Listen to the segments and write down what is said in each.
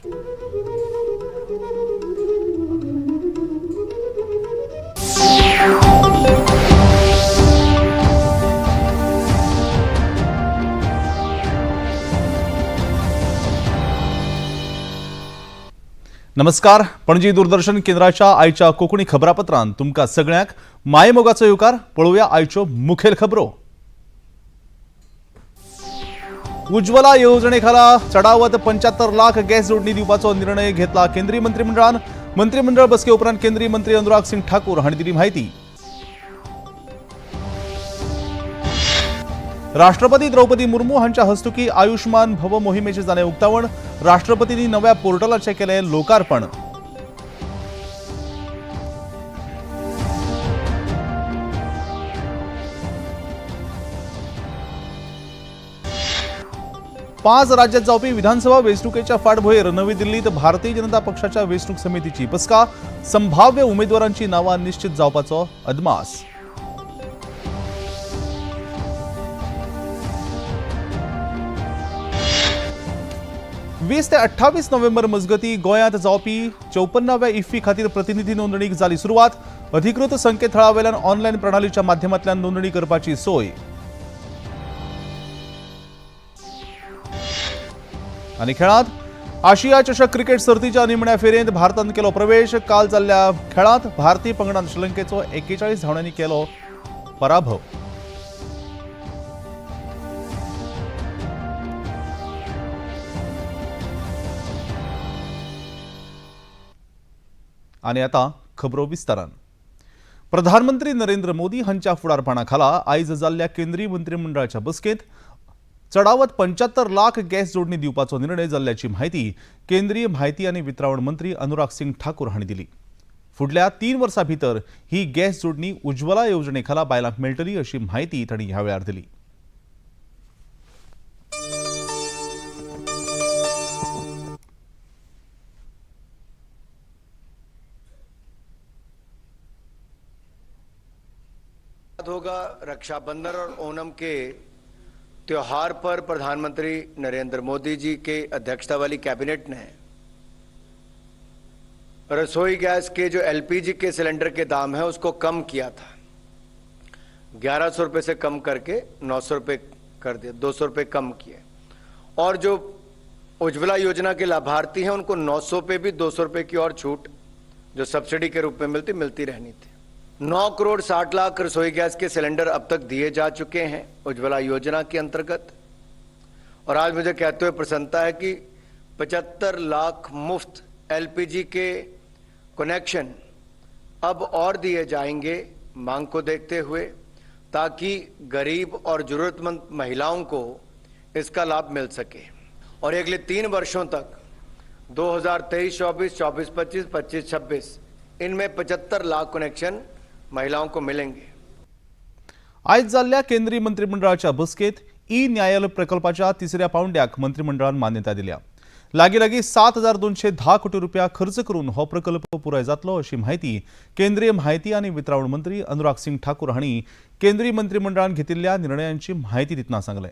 नमस्कार, पणजी दूरदर्शन केंद्राच्या आयच्या कोंकणी खबरापत्रांत तुमकां सगळ्यांक मायमोगाचो येवकार. पळोवया आयच्यो मुखेल खबरो. उज्ज्वला येवजणे खाला चडावत 75 लाख गॅस जोडणी दिवपाचो निर्णय घेतला केंद्रीय मंत्रिमंडळान. मंत्रिमंडळ बसके उपरांत केंद्रीय मंत्री अनुराग सिंग ठाकूर हांणी दिली माहिती. राष्ट्रपती द्रौपदी मुर्मू हांच्या हस्तुकी आयुष्मान भव मोहिमेचे जालें उक्तावण. राष्ट्रपतींनी नव्या पोर्टलाचें केलें लोकार्पण. पांच राज्यात जावपी विधानसभा वेंचणुकेच्या फाटभुंयेर नवी दिल्लीत भारतीय जनता पक्षाच्या वेंचणूक समितीची बसका. संभाव्य उमेदवारांची नावां निश्चित जावपाचो अदमास. 20 ते 28 नोव्हेंबर मजगती गोंयांत जावपी 54व्या इफ्फी खातीर प्रतिनिधी नोंदणीक जाली सुरवात. अधिकृत संकेतथळावेल्यान ऑनलायन प्रणालीच्या माध्यमांतल्यान नोंदणी करपाची सोय. आनी खेळांत आशिया चषक क्रिकेट सर्तीच्या निमण्या फेरयेंत भारतान केलो प्रवेश. काल जाल्ल्या खेळांत भारतीय पंगडान श्रीलंकेचो 41 धांवड्यांनी केलो पराभव. आनी आतां खबरो विस्तारान. प्रधानमंत्री नरेंद्र मोदी हांच्या फुडारपणा खाला आयज जाल्ल्या केंद्रीय मंत्रिमंडळाच्या बसकेंत चडावत 75 लाख गॅस जोडणी दिवपाचो निर्णय जाल्ल्याची म्हायती केंद्रीय म्हायती आनी वितरावण मंत्री अनुराग सिंग ठाकूर हांणी दिली. फुडल्या 3 वर्सां भितर ही गॅस जोडणी उज्ज्वला येवजणे खाला बायलांक मेळटली अशी म्हायती तांणी ह्या वेळार दिली. होगा रक्षाबंधन और ओणम के त्योहार पर प्रधानमंत्री नरेंद्र मोदी जी के अध्यक्षता वाली कैबिनेट ने रसोई गैस के जो एलपीजी के सिलेंडर के दाम है उसको कम किया था। 1100 रुपये से कम करके 900 रुपये कर दिया, 200 रुपये कम किए। और जो उज्ज्वला योजना के लाभार्थी हैं उनको 900 पे भी 200 रुपये की और छूट जो सब्सिडी के रूप में मिलती रहनी थी। 9 करोड़ 60 लाख रसोई गैस के सिलेंडर अब तक दिए जा चुके हैं उज्ज्वला योजना के अंतर्गत। और आज मुझे कहते हुए प्रसन्नता है कि 75 लाख मुफ्त एलपीजी के कनेक्शन अब और दिए जाएंगे मांग को देखते हुए, ताकि गरीब और जरूरतमंद महिलाओं को इसका लाभ मिल सके। और अगले 3 वर्षों तक 2023-24, 24-25, 25-26 इनमें 75 लाख कनेक्शन महिलाओं को मिलेंगे। आयज जाल्ल्या केंद्रीय मंत्रिमंडळाच्या बसकेंत ई न्यायालय प्रकल्पाच्या तिसऱ्या पावंड्याक मंत्रिमंडळान मान्यता दिल्या. लागीं लागीं 7210 कोटी रुपया खर्च करून हो प्रकल्प पुराय जातलो अशी म्हायती केंद्रीय म्हायती आनी वितरावण मंत्री अनुराग सिंग ठाकूर हांणी केंद्रीय मंत्रिमंडळान घेतिल्ल्या निर्णयांची म्हायती दितना सांगलें.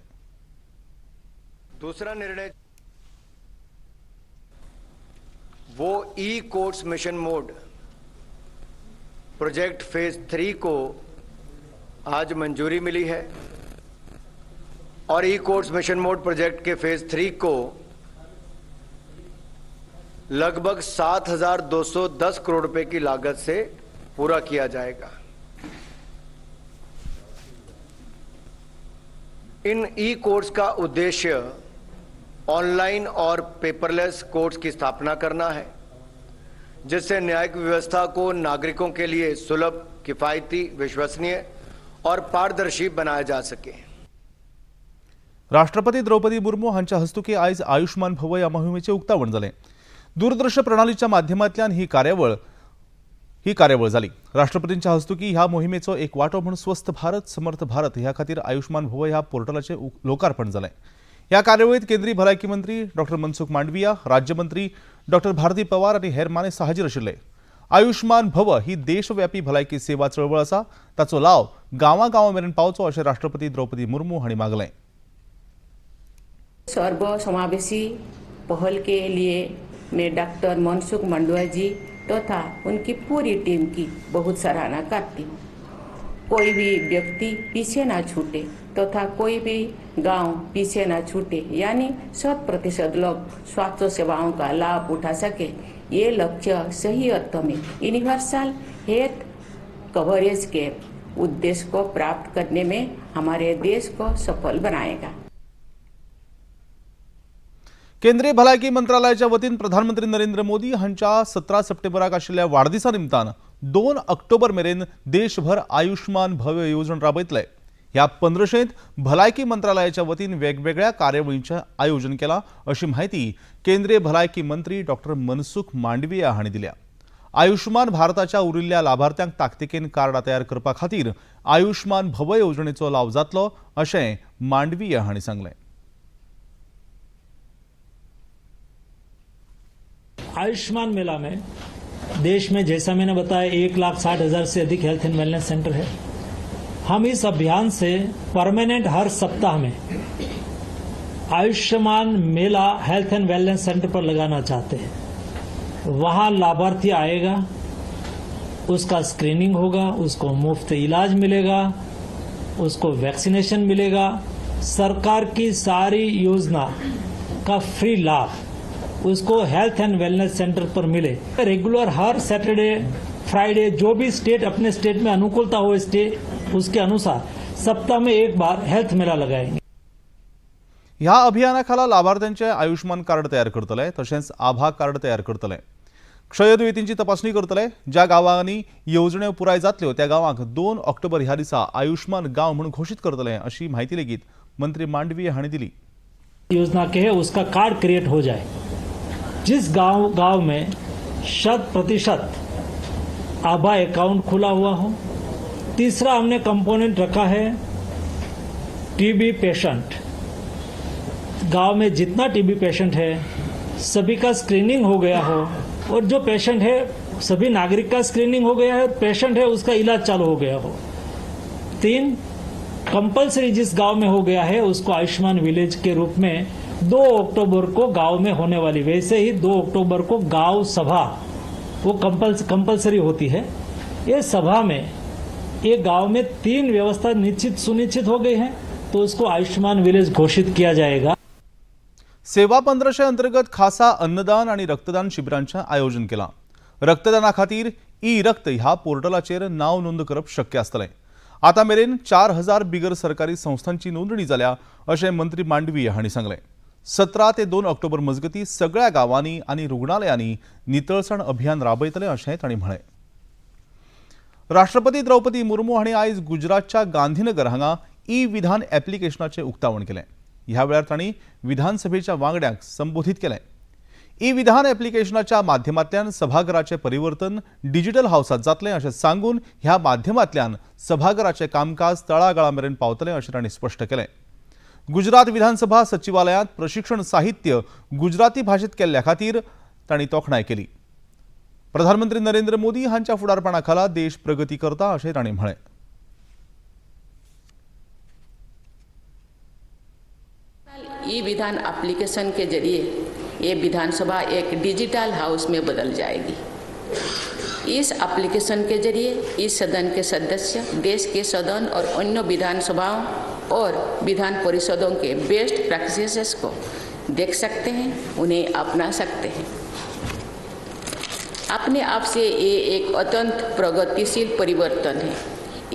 दुसरा निर्णय वो e courts mission mode project phase 3 को आज मंजूरी मिली है। और e courts mission mode project K phase 3 को लगभग 7210 करोड़ रुपए की लागत से पूरा किया जाएगा। इन ई कोर्ट्स का उद्देश्य ऑनलाइन और पेपरलेस कोर्ट्स की स्थापना करना है, जिससे न्यायिक व्यवस्था को नागरिकों के लिए सुलभ, किफायती, विश्वसनीय और पारदर्शी बनाया जा सके। राष्ट्रपती द्रौपदी मुर्मू हांच्या हस्तुकी आयज आयुष्मान भव ह्या मोहिमेचें उक्तावण जालें. दूरदृश्य प्रणालीच्या माध्यमांतल्यान ही कार्यावळ जाली. राष्ट्रपतींच्या हस्तुकी ह्या मोहिमेचो एक वांटो म्हूण स्वस्थ भारत समर्थ भारत ह्या खातीर आयुष्मान भव ह्या पोर्टलाचें लोकार्पण जालें. ह्या कार्यावळींत केंद्रीय भलायकी मंत्री डॉक्टर मनसुख मांडविया, राज्यमंत्री डॉक्टर भारती पवार आनी हेर मानेस्त हाजीर आशिल्ले. आयुष्मान भव ही देशव्यापी भलायकी सेवा चळवळ आसा, ताचो लाव गांवागांवा मेरेन पावचो अशें राष्ट्रपती द्रौपदी मुर्मू हांणी मागलें. सर्वसमावेशी पहल के लिए मैं डॉक्टर मनसुख मांडविया जी तथा उनकी पूरी टीम की बहुत सराहना करती हूँ। कोई भी व्यक्ति पीछे ना छूटे तथा कोई भी गांव पीछे ना छूटे, यानी 100% लोग स्वास्थ्य सेवाओं का लाभ उठा सके, ये लक्ष्य सही अर्थ में यूनिवर्सल हेल्थ कवरेज के उद्देश्य को प्राप्त करने में हमारे देश को सफल बनाएगा। केंद्रीय भलायकी मंत्रालयाच्या वतीन प्रधानमंत्री नरेंद्र मोदी हांच्या 17 सप्टेंबराक आशिल्ल्या वाडदिसा निमतान 2 ऑक्टोबर मेरेन देशभर आयुष्मान भव येवजण राबयतले। ह्या 15शेंत भलायकी मंत्रालयाच्या वतीन वेगवेगळ्या कार्यावळींचें आयोजन केलां अशी म्हायती केंद्रीय भलायकी मंत्री डॉक्टर मनसुख मांडविया हांणी दिल्या। आयुष्मान भारताच्या उरिल्ल्या लाभार्थ्यांक ताकतिकेन कार्डां तयार करपा खातीर आयुष्मान भव येवजणेचो लाव जातलो अशें मांडविया हांणी सांगलें। आयुष्मान मेला में देश में, जैसा मैंने बताया, 1,60,000 से अधिक हेल्थ एंड वेलनेस सेंटर है। हम इस अभियान से परमानेंट हर सप्ताह में आयुष्मान मेला हेल्थ एंड वेलनेस सेंटर पर लगाना चाहते हैं। वहां लाभार्थी आएगा, उसका स्क्रीनिंग होगा, उसको मुफ्त इलाज मिलेगा, उसको वैक्सीनेशन मिलेगा, सरकार की सारी योजना का फ्री लाभ उसको हेल्थ एंड वेलनेस सेंटर पर मिले। रेगुलर हर सैटरडे, फ्राइडे, जो भी स्टेट अपने स्टेट में अनुकूलता हो स्टेट उसके अनुसार सप्ताह में एक बार हेल्थ मेला लगाएंगे। ह्या अभियानाखाला लाभार्थ्यांचे आयुष्मान कार्ड तयार करतले, तशेंच आभा कार्ड तयार करतले, क्षयदुयेंतींची तपासणी करतले। ज्या गांवांनी येवजण्यो पुराय जातल्यो त्या गांवांक 2 ऑक्टोबर ह्या दिसा आयुष्मान गांव म्हूण घोशीत करतले अशी म्हायती लेगीत मंत्री मांडवीय हांणी दिली। योजना के है उसका कार्ड क्रिएट हो जाए। जिस गांव गांव में 100% आभा अकाउंट खुला हुआ हो। तीसरा हमने कंपोनेंट रखा है टीबी पेशेंट। गांव में जितना टीबी पेशेंट है सभी का स्क्रीनिंग हो गया हो और जो पेशेंट है सभी नागरिक का स्क्रीनिंग हो गया है और पेशेंट है उसका इलाज चालू हो गया हो। 3 कंपलसरी जिस गांव में हो गया है उसको आयुष्मान विलेज के रूप में 2 अक्टूबर को गांव में होने वाली, वैसे ही 2 अक्टूबर को गांव सभा वो कंपलसरी होती है। ये सभा में ये गांव में 3 व्यवस्था निश्चित सुनिश्चित हो गई है तो उसको आयुष्मान विलेज घोषित किया जाएगा। सेवा पंद्रशे अंतर्गत खासा अन्नदान आणि रक्तदान शिबिरांचें आयोजन केलां। रक्तदाना खातीर ई रक्त ह्या पोर्टलाचेर नांव नोंद करप शक्य आसतलें। आतां मेरेन 4000 बिगर सरकारी संस्थांची नोंदणी जाल्या अशें मंत्री मांडवीय हांणी सांगलें। 17 ते 2 ऑक्टोबर मजगतीं सगळ्या गांवांनी आनी रुग्णालयांनी नितळसाण अभियान राबयतले अशें तांणी म्हळें। राष्ट्रपती द्रौपदी मुर्मू हांणी आयज गुजरातच्या गांधीनगर हांगा ई विधान एप्लिकेशनाचें उक्तावण केलें। ह्या वेळार तांणी विधानसभेच्या वांगड्यांक संबोधीत केलें। ई विधान एप्लिकेशनाच्या माध्यमांतल्यान सभाघराचें परिवर्तन डिजिटल हावसांत जातलें अशें सांगून ह्या माध्यमांतल्यान सभाघराचें कामकाज तळागाळा मेरेन पावतलें अशें तांणी स्पश्ट केलें। गुजरात विधानसभा सचिवालयांत प्रशिक्षण साहित्य गुजराती भाशेंत केल्ल्या खातीर तांणी तोखणाय केली। प्रधानमंत्री नरेंद्र मोदी हांच्या फुडारपणा खाला देश प्रगती करता अशें तांणी म्हळें। ई विधान एप्लीकेशन के जरिए ये विधानसभा एक डिजिटल हाउस में बदल जाएगी। इस एप्लीकेशन के जरिए इस सदन के सदस्य देश के सदन और अन्य विधानसभाओं और विधान परिषदों के बेस्ट प्रैक्टिसेस को देख सकते हैं, उन्हें अपना सकते हैं। अपने आप से ये एक अत्यंत प्रगतिशील परिवर्तन है।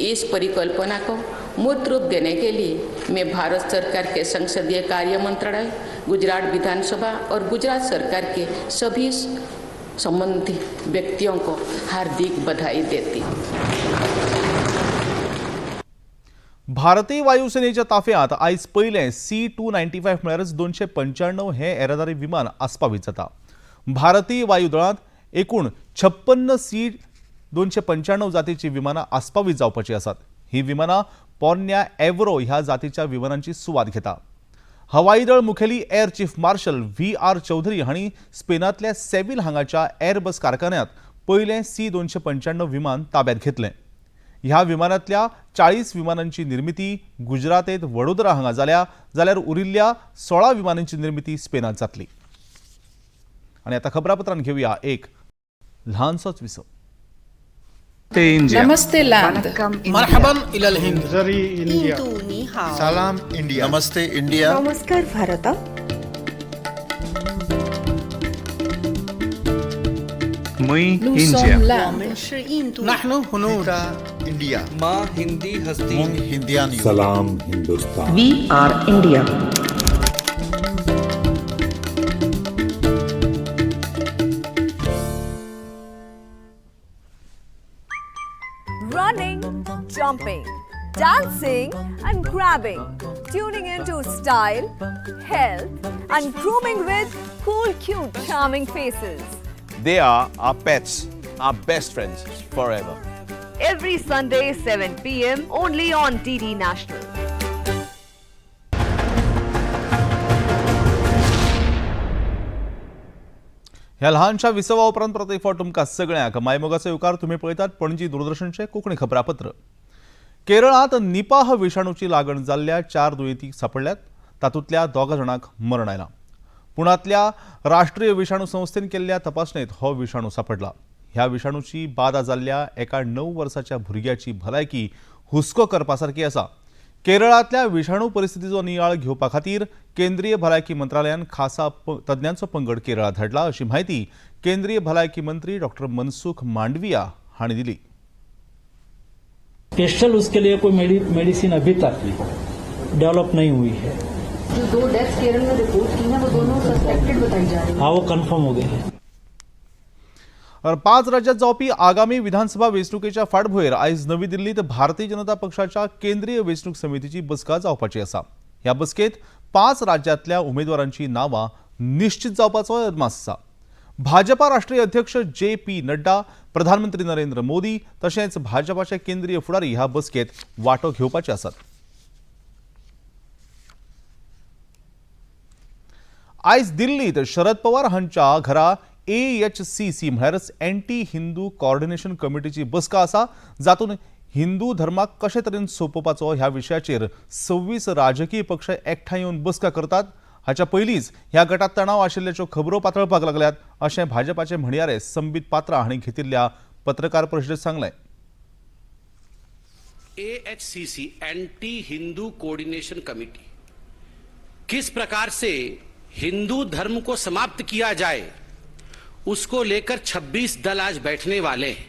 इस परिकल्पना को मूर्त रूप देने के लिए मैं भारत सरकार के संसदीय कार्य मंत्रालय, गुजरात विधानसभा और गुजरात सरकार के सभी संबंधित व्यक्तियों को हार्दिक बधाई देती हूँ। भारतीय वायुसेनेच्या ताफ्यांत आयज पयलें C-295 म्हळ्यारच 295 हे येरादारी विमान आस्पावीत जाता। भारतीय वायुदळांत एकूण 56 C-295 जातीची विमानां आस्पावीत जावपाची आसात। ही विमानां पोरण्या एव्रो ह्या जातीच्या विमानांची सुवात घेता। हवाई दळ मुखेली air chief marshal VR Chaudhari हांणी स्पेनांतल्या सेव्हिल हांगाच्या एअरबस कारखान्यांत पयलें C-295 विमान ताब्यात घेतलें। ह्या विमानांतल्या 40 विमानांची निर्मिती गुजरातेंत वडोदरा हांगा जाल्या, जाल्यार उरिल्ल्या 16 विमानांची निर्मिती स्पेनांत जातली। आनी आतां खबरापत्रान घेवया एक ल्हानसोच विसव. नमस्ते लैंड. مرحبا الى الهند. सलाम इंडिया. नमस्ते इंडिया. नमस्कार Bharat. Nous sommes l'Inde. نحن هنود. India. माँ हिंदी हस्ती. मुंग हिंदियानी. सलाम Hindustan. We are India. Running, jumping, dancing, and grabbing. Tuning into style, health, and grooming with cool, cute, charming faces. They are our pets, our best friends forever. Every Sunday, 7 p.m., only on DD National. ह्या ल्हानशा विसवा उपरांत परत एक फावट तुमकां सगळ्यांक मायमोगाचो येवकार. तुमी पळयतात पणजी दूरदर्शनचें कोंकणी खबरापत्र. केरळांत निपाह विशाणूची लागण जाल्ल्या 4 दुयेंतीक सांपडल्यात. तातूंतल्या 2 जाणांक मरण आयलां. पुण्यातल्या राष्ट्रीय विशाणू संस्थेन केल्ल्या तपासणेत हो विशाणू सांपडला. ह्या विशाणूची बादा जाल्ल्या एका 9 वर्साच्या भुरग्याची भलायकी हुस्को करपा सारकी आसा. केरळांतल्या विशाणू परिस्थितीचो नियाळ घेवपा खातीर केंद्रीय भलायकी मंत्रालयान खासा तज्ञांचो पंगड केरळांत धाडला अशी म्हायती केंद्रीय भलायकी मंत्री डॉक्टर मनसुख मांडविया हांणी दिली. स्पेशल उसके लिए कोई मेडिसिन अभी तक डेवलप नहीं हुई है. जो 2 डेथ केरल में रिपोर्ट की है वो दोनों सस्पेक्टेड बताई जा रही है. हाँ, वो कंफर्म हो गए हैं. 5 राज्यात जावपी आगामी विधानसभा वेंचणुकेच्या फाटभुंयेर आयज नवी दिल्लीत भारतीय जनता पक्षाच्या केंद्रीय वेंचणूक समितीची बसका जावपाची आसा. ह्या बसकेत 5 राज्यांतल्या उमेदवारांची नांवां निश्चित जावपाचो अदमास आसा. भाजपा राष्ट्रीय अध्यक्ष जे पी नड्डा, प्रधानमंत्री नरेंद्र मोदी तशेंच भाजपाचे केंद्रीय फुडारी ह्या बसकेत वांटो घेवपाचे आसात. आयज दिल्लीत शरद पवार हांच्या घरा AHCC म्हळ्यारच एंटी हिंदू कॉर्डिनेशन कमिटीची बसका आसा, जातूंत हिंदू धर्माक कशे तरेन सोंपोवपाचो ह्या विशयाचेर 26 राजकीय पक्ष एकठांय येवन बसका करतात. हाच्या पयलींच ह्या गटात तणाव आशिल्ल्याच्यो खबरो पातळपाक लागल्यात अशें भाजपाचे म्हणयारे संबीत पात्रा हांणी घेतिल्ल्या पत्रकार परिशदेंत सांगलें. AHCC anti Hindu coordination committee किस प्रकार से हिंदू धर्म को समाप्त किया जाए उसको लेकर 26 दल आज बैठने वाले हैं.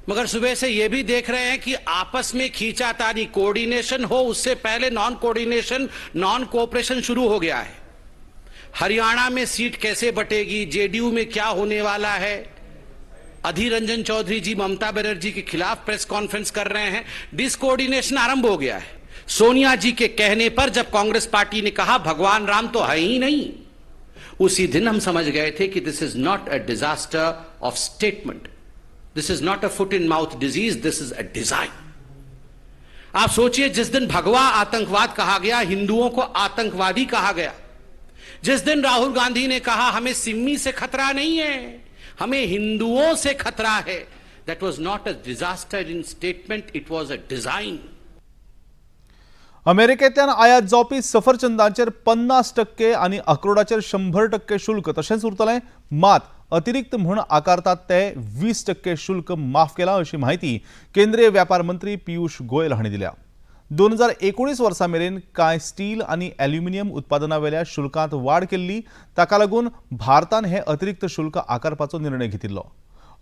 मगर सुबह से ये भी देख रहे हैं कि आपस में खींचातानी, कोऑर्डिनेशन हो उससे पहले नॉन कोऑर्डिनेशन, नॉन कोऑपरेशन शुरू हो गया है. हरियाणा में सीट कैसे बटेगी, जेडीयू में क्या होने वाला है, अधीर रंजन चौधरी जी ममता बनर्जी के खिलाफ प्रेस कॉन्फ्रेंस कर रहे हैं. डिसकोऑर्डिनेशन आरंभ हो गया है. सोनिया जी के कहने पर जब कांग्रेस पार्टी ने कहा भगवान राम तो है ही नहीं, उसी दिन हम समझ गए थे कि this is not a disaster of statement, this is not a foot in mouth disease, this is a design. आप सोचिए, जिस दिन भगवा आतंकवाद कहा गया, हिंदुओं को आतंकवादी कहा गया, जिस दिन राहुल गांधी ने कहा हमें सिम्मी से खतरा नहीं है, हमें हिंदुओं से खतरा है, that was not a disaster in statement, it was a design. अमेरिकेंतल्यान आयात जावपी सफरचंदांचेर 50% आनी अक्रोडाचेर 100% शुल्क तशेंच उरतलें, मात अतिरिक्त म्हूण आकारतात ते 20% शुल्क माफ केलां अशी म्हायती केंद्रीय व्यापार मंत्री पियूष गोयल हांणी दिल्या. 2019 वर्सा मेरेन कांय स्टील आनी ॲल्युमिनियम उत्पादनावेल्या शुल्कांत वाड केल्ली, ताका लागून भारतान हें अतिरिक्त शुल्क आकारपाचो निर्णय घेतिल्लो.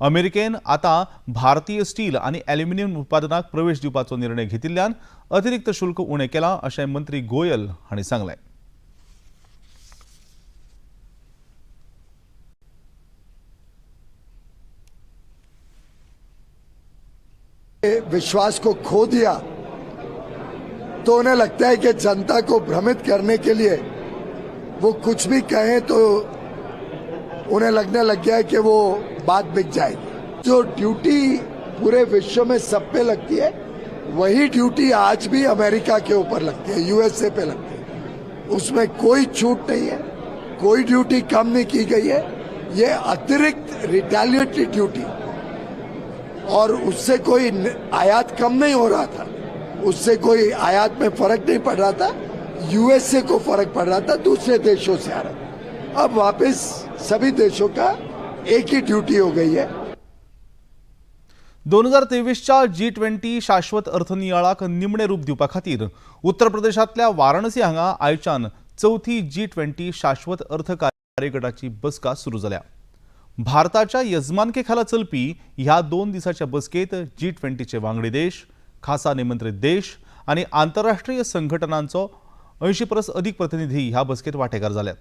अमेरिकेन आतां भारतीय स्टील आनी ॲल्युमिनियम उत्पादनाक प्रवेश दिवपाचो निर्णय घेतिल्ल्यान अतिरिक्त शुल्क उणें केलां अशें मंत्री गोयल हांणी सांगलें. विश्वास को खो दिया तो उन्हें लगता है कि जनता को भ्रमित करने के लिए वो कुछ भी कहें तो उन्हें लगने लग गया है कि वो बात बिक जाएगी. जो ड्यूटी पूरे विश्व में सब पे लगती है वही ड्यूटी आज भी अमेरिका के ऊपर लगती है, यूएसए पे लगती है. उसमें कोई छूट नहीं है, कोई ड्यूटी कम नहीं की गई है. ये अतिरिक्त रिटेलिएटरी ड्यूटी, और उससे कोई आयात कम नहीं हो रहा था, उससे कोई आयात में फर्क नहीं पड़ रहा था, यूएसए को फर्क पड़ रहा था, दूसरे देशों से आ रहा था. अब वापस सभी देशों का एक ही ड्यूटी हो गई है। 2023च्या G20 शाश्वत अर्थनियाळाक निमणें रूप दिवपा खातीर उत्तर प्रदेशांतल्या वाराणसी हांगा आयच्यान चवथी G20 शाश्वत अर्थ कार्यगटाची बसका सुरू जाल्या। भारताच्या यजमानके खाला चलपी ह्या 2 दिसाच्या बसकेत G20चे वांगडी देश, खासा निमंत्रित देश आनी आंतरराष्ट्रीय संघटनांचो 80 परस अदीक प्रतिनिधी ह्या बसकेत वांटेकार जाल्यात।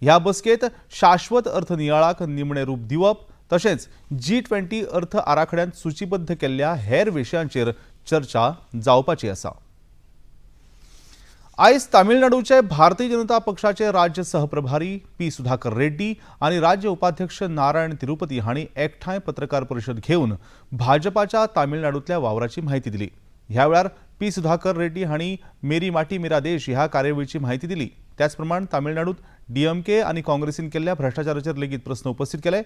ह्या बसकेत शाश्वत अर्थनियाळाक निमणें रूप दिवप तशेंच G20 अर्थ आराखड्यांत सूचीबद्ध केल्ल्या हेर विशयांचेर चर्चा जावपाची आसा। आयज तामिळनाडूचे भारतीय जनता पक्षाचे राज्य सहप्रभारी पी सुधाकर रेड्डी आनी राज्य उपाध्यक्ष नारायण तिरुपती हांणी एकठांय पत्रकार परिशद घेवन भाजपाच्या तामिळनाडूंतल्या वावराची म्हायती दिली। ह्या वेळार पी सुधाकर रेड्डी हांणी मेरी माटी मेरा देश ह्या कार्यावळीची म्हायती दिली। त्याच प्रमाण तामिळनाडूत डीएमके आनी काँग्रेसीन केल्ल्या भ्रष्टाचाराचेर लेगीत प्रस्न उपस्थित केले।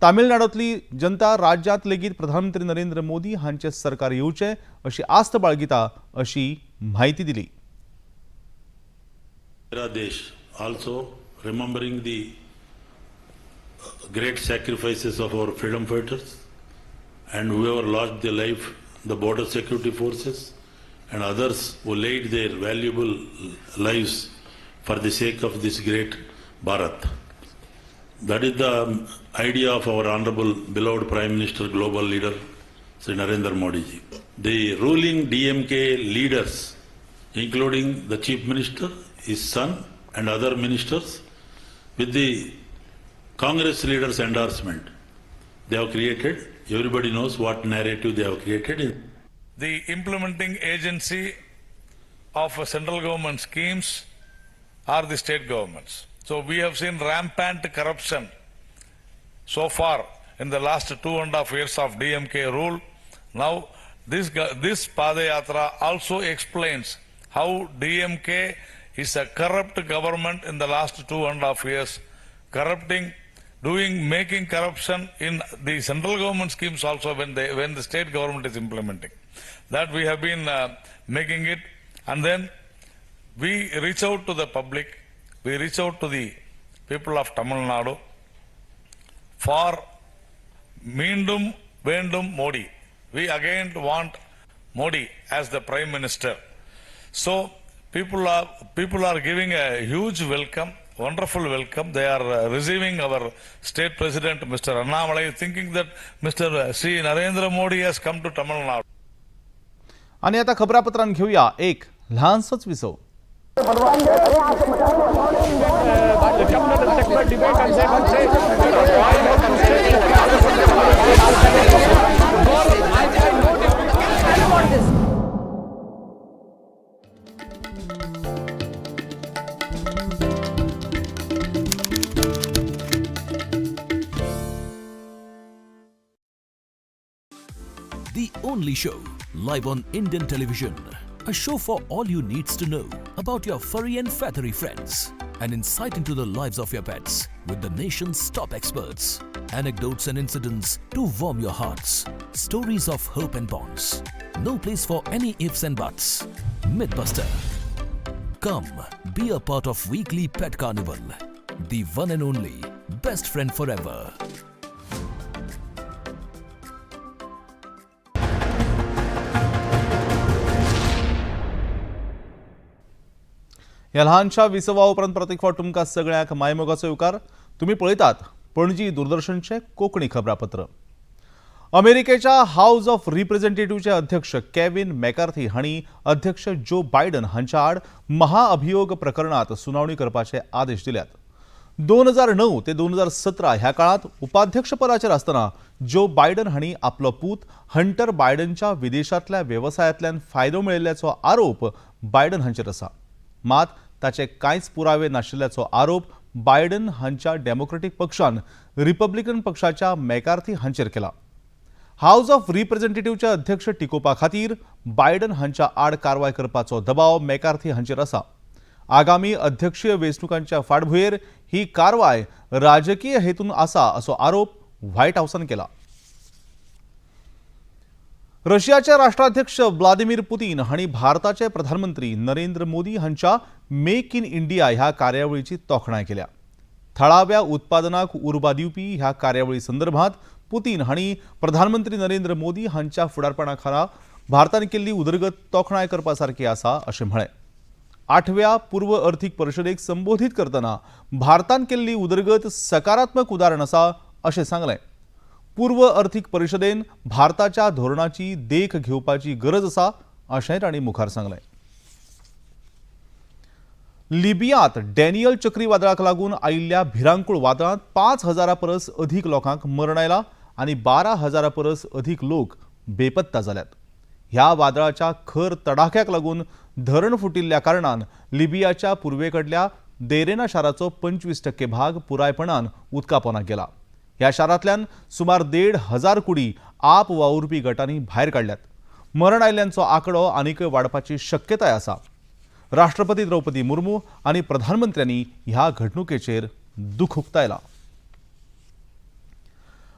तामिळनाडूंतली जनता राज्यांत लेगीत प्रधानमंत्री नरेंद्र मोदी हांचे सरकार येवचें अशी आस्त बाळगिता अशी म्हायती दिली। मेरा देश also remembering the great sacrifices of our freedom fighters and whoever lost their life, the border security forces and others who laid their valuable lives for the sake of this great Bharat. That is the idea of our honorable beloved Prime Minister, global leader, Sri Narendra Modi ji. The ruling DMK leaders, including the Chief Minister, his son and other ministers, with the Congress leaders' endorsement, they have created, everybody knows what narrative they have created. The implementing agency of central government schemes are the state governments. So we have seen rampant corruption so far in the last 2.5 years of DMK rule. Now this Padayatra also explains how DMK is a corrupt government in the last 2.5 years, corrupting, making corruption in the central government schemes also when the state government is implementing. That we have been making it, and then we reach out to the public, we reach out to the people of Tamil Nadu for Meendum Vendum Modi. We again want Modi as the Prime Minister. So people are giving a huge welcome, wonderful welcome. They are receiving our state president, Mr. Annamalai, thinking that Mr. Sri Narendra Modi has come to Tamil Nadu. आणि आता खबरापत्रांत घेऊया एक लहानसंच विसव। The only show live on Indian television. A show for all you needs to know about your furry and feathery friends. An insight into the lives of your pets with the nation's top experts. Anecdotes and incidents to warm your hearts. Stories of hope and bonds. No place for any ifs and buts. Mythbuster. Come, be a part of weekly Pet Carnival. The one and only best friend forever. ह्या ल्हानशा विसवा उपरांत परत एक फावट तुमकां सगळ्यांक मायमोगाचो येवकार। तुमी पळयतात पणजी दूरदर्शनचें कोंकणी खबरापत्र। अमेरिकेच्या हाऊस ऑफ रिप्रेझेंटेटिव्हचे अध्यक्ष केविन मॅकार्थी हांणी अध्यक्ष जो बायडन हांच्या आड महाअभियोग प्रकरणात सुनावणी करपाचे आदेश दिल्यात। 2009 ते 2017 ह्या काळात उपाध्यक्षपदाचेर आसतना जो बायडन हांणी आपलो पूत हंटर बायडनच्या विदेशांतल्या वेवसायांतल्यान फायदो मेळिल्ल्याचो आरोप बायडन हांचेर आसा। मात ताचे कांयच पुरावे नाशिल्ल्याचो आरोप बायडन हांच्या डेमोक्रेटीक पक्षान रिपब्लिकन पक्षाच्या मॅकार्थी हांचेर केला। हाऊस ऑफ रिप्रेझेंटेटिव्हचे अध्यक्ष टिकोवपा खातीर बायडन हांच्या आड कारवाय करपाचो दबाव मॅकार्थी हांचेर आसा। आगामी अध्यक्षीय वेंचणुकांच्या फाटभुंयेर ही कारवाय राजकीय हेतून आसा असो आरोप व्हायट हाऊसान केला। रशियाचे राष्ट्राध्यक्ष व्लादिमीर पुतीन हांणी भारताचे प्रधानमंत्री नरेंद्र मोदी हांच्या मेक इन इंडिया ह्या कार्यावळीची तोखणाय केल्या। थळाव्या उत्पादनाक उर्बा दिवपी ह्या कार्यावळी संदर्भात पुतीन हांणी प्रधानमंत्री नरेंद्र मोदी हांच्या फुडारपणा खाला भारतान केल्ली उदरगत तोखणाय करपा सारकी आसा अशें म्हळें. 8व्या पूर्व अर्थीक परिशदेक संबोधीत करतना भारतान केल्ली उदरगत सकारात्मक उदाहरण आसा अशें सांगलें. पूर्व अर्थीक परिशदेन भारताच्या धोरणाची देख घेवपाची गरज आसा अशें तांणी मुखार सांगलें. लिबियांत डॅनियल चक्रीवादळाक लागून आयिल्ल्या भिरांकूळ वादळांत 5,000 परस अधीक लोकांक मरण आयलां आनी 12,000 परस अधीक लोक बेपत्ता जाल्यात. ह्या वादळाच्या खर तडाख्याक लागून धरण फुटिल्ल्या कारणान लिबियाच्या पूर्वेकडल्या देरेना शाराचो 25% भाग पुरायपणान उदकापोनाक गेला. ह्या शारांतल्यान सुमार 1,500 कुडी आप वावुरपी गटांनी भायर काडल्यात. मरण आयिल्ल्यांचो आंकडो आनीकय वाडपाची शक्यताय आसा. राष्ट्रपती द्रौपदी मुर्मू आनी प्रधानमंत्र्यांनी ह्या घडणुकेचेर दुख उक्तायलां.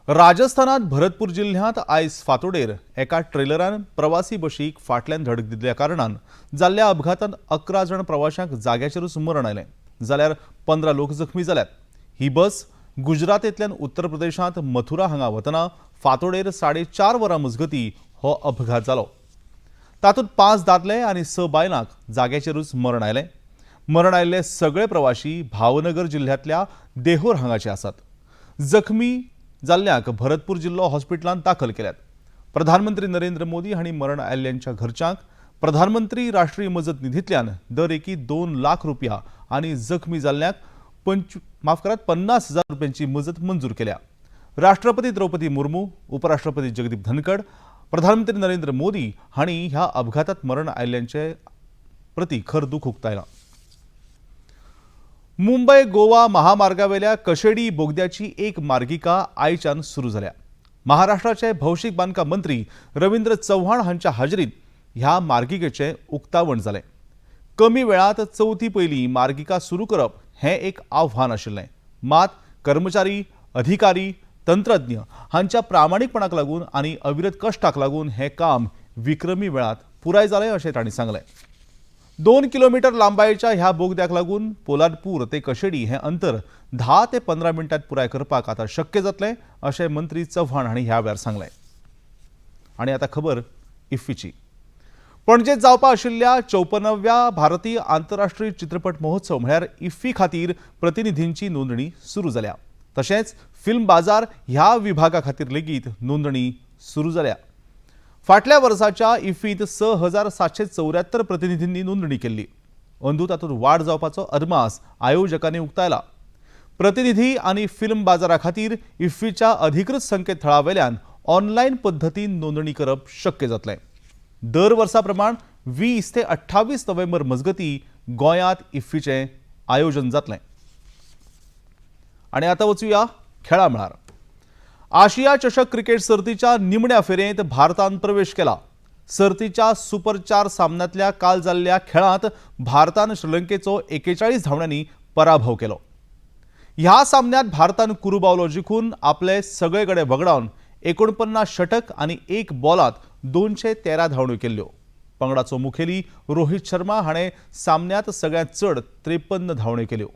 राजस्थानात भरतपूर जिल्ह्यांत आयज फातोडेर एका ट्रेलरान प्रवासी बशीक फाटल्यान धडक दिल्ल्या कारणान जाल्ल्या अपघातांत 11 जाण प्रवाशांक जाग्याचेरूच मरण आयलें जाल्यार 15 लोक जखमी जाल्यात. ही बस गुजरातेंतल्यान उत्तर प्रदेशांत मथुरा हांगा वतना फातोडेर 4:30 वरां मजगती हो अपघात जालो. तातूंत 5 दादले आनी 6 बायलांक जाग्याचेरूच मरण आयलें. मरण आयिल्ले सगळे प्रवाशी भावनगर जिल्ह्यांतल्या देहोर हांगाचे आसात. जखमी जाल्ल्यांक भरतपूर जिल्लो हॉस्पिटलांत दाखल केल्यात. प्रधानमंत्री नरेंद्र मोदी हांणी मरण आयिल्ल्यांच्या घरच्यांक प्रधानमंत्री राष्ट्रीय मजत निधींतल्यान दर एकी 2 लाख रुपया आनी जखमी जाल्ल्यांक 50,000 रुपयांची मजत मंजूर केल्या. राष्ट्रपती द्रौपदी मुर्मू, उपराष्ट्रपती जगदीप धनखड, प्रधानमंत्री नरेंद्र मोदी हांणी ह्या अपघातात मरण आयिल्ल्यांचे प्रती खर दुख उक्तायलां. मुंबय गोवा महामार्गावेल्या कशेडी बोगद्याची एक मार्गिका आयच्यान सुरू जाल्या. महाराष्ट्राचे भौशीक बांदकाम मंत्री रवींद्र चव्हाण हांच्या हाजेरीत ह्या मार्गिकेचें उक्तावण जालें. कमी वेळात चवथी पयलीं मार्गिका सुरू करप हें एक आव्हान आशिल्लें. मात कर्मचारी, अधिकारी, तंत्रज्ञ हांच्या प्रामाणीकपणाक लागून आनी अविरत कश्टाक लागून हें काम विक्रमी वेळात पुराय जालें अशें तांणी सांगलें. 2 किलोमीटर लांबायेच्या ह्या बोगद्याक लागून पोलादपूर ते कशेडी हें अंतर 10 ते 15 मिनटात पुराय करपाक आतां शक्य जातलें अशें मंत्री चव्हाण हांणी ह्या वेळार सांगलें. आनी आतां खबर इफ्फीची. पणजेत जावपा आशिल्ल्या 54व्या भारतीय आंतरराष्ट्रीय चित्रपट महोत्सव म्हळ्यार इफ्फी खातीर प्रतिनिधींची नोंदणी सुरू जाल्या. तशेंच फिल्म बाजार ह्या विभागा खातीर लेगीत नोंदणी सुरू जाल्या. फाटल्या वर्साच्या इफ्फींत 6,774 प्रतिनिधींनी नोंदणी केल्ली. अंदू तातूंत वाड जावपाचो अदमास आयोजकांनी उक्तायला. प्रतिनिधी आनी फिल्म बाजारा खातीर इफ्फीच्या अधिकृत संकेतथळा वयल्यान ऑनलायन पद्दतीन नोंदणी करप शक्य जातलें. दर वर्सा प्रमाण 20 ते 28 नोव्हेंबर मजगती गोंयांत इफ्फीचें आयोजन जातलें. आनी आतां वचुया खेळा मळार. आशिया चषक क्रिकेट सर्तीच्या निमण्या फेरयेंत भारतान प्रवेश केला. सर्तीच्या सुपर 4 सामन्यांतल्या काल जाल्ल्या खेळांत भारतान श्रीलंकेचो 41 धांवड्यांनी पराभव केलो. ह्या सामन्यांत भारतान कुरुबावलो जिखून आपले सगळे गडे वगडावन 49 षटक आनी 1 बॉलांत 213 धांवड्यो केल्ल्यो. पंगडाचो मुखेली रोहित शर्मा हाणें सामन्यांत सगळ्यांत चड 53 धांवड्यो केल्यो.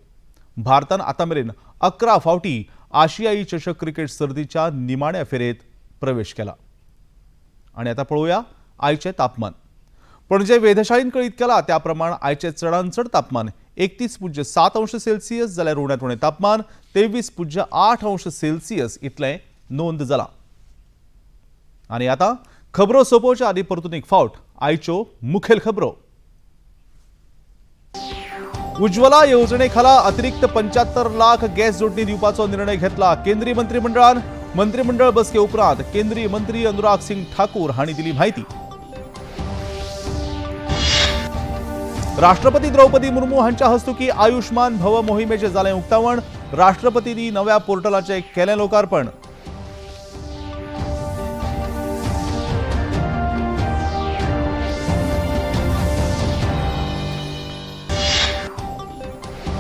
भारतान आतां मेरेन 11 फावटी आशियाई चषक क्रिकेट सर्तीच्या निमाण्या फेरयेंत प्रवेश केला. आनी आतां पळोवया आयचें तापमान. पणजे वेधशाळेन कळीत केला त्या प्रमाण आयचें चडांत चड तापमान 31.7 अंश सेल्सियस जाल्यार उण्यांत उणें तापमान 23.8 अंश सेल्सियस इतलें नोंद जालां. आनी आतां खबरो सोंपोवच्या आदी परतून एक फावट आयच्यो मुखेल खबरो. उज्ज्वला येवजणे खाला अतिरिक्त 75 लाख गॅस जोडणी दिवपाचो निर्णय घेतला केंद्रीय मंत्रिमंडळान. मंत्रिमंडळ बसके उपरांत केंद्रीय मंत्री अनुराग सिंग ठाकूर हांणी दिली माहिती. राष्ट्रपती द्रौपदी मुर्मू हांच्या हस्तुकी आयुष्मान भव मोहिमेचें जालें उक्तावण. राष्ट्रपतींनी नव्या पोर्टलाचें केलें लोकार्पण.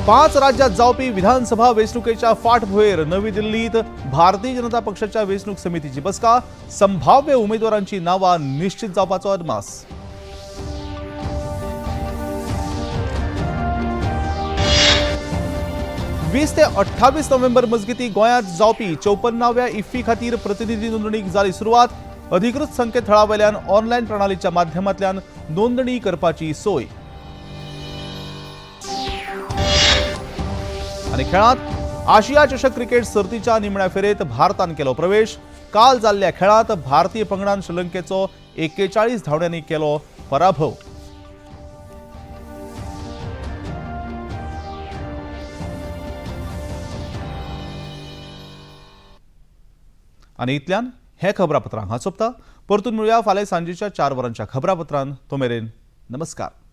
पांच राज्यात जावपी विधानसभा वेंचणुकेच्या फाटभुंयेर नवी दिल्लीत भारतीय जनता पक्षाच्या वेंचणूक समितीची बसका. संभाव्य उमेदवारांची नांवां निश्चित जावपाचो अदमास. 20 ते 28 नोव्हेंबर मजगतीं गोंयांत जावपी 54व्या इफ्फी खातीर प्रतिनिधी नोंदणीक जाली सुरवात. अधिकृत संकेतथळा वयल्यान ऑनलायन प्रणालीच्या माध्यमांतल्यान नोंदणी करपाची सोय. आनी खेळांत आशिया चषक क्रिकेट सर्तीच्या निमण्या फेरेत भारतान केलो प्रवेश. काल जाल्ल्या खेळांत भारतीय पंगडान श्रीलंकेचो 41 धांवड्यांनी केलो पराभव. आनी इतल्यान हे खबरापत्रां हांगा सोंपता. परतून मेळुया फाल्यां सांजेच्या 4 वरांच्या खबरापत्रान. तो मेरेन नमस्कार.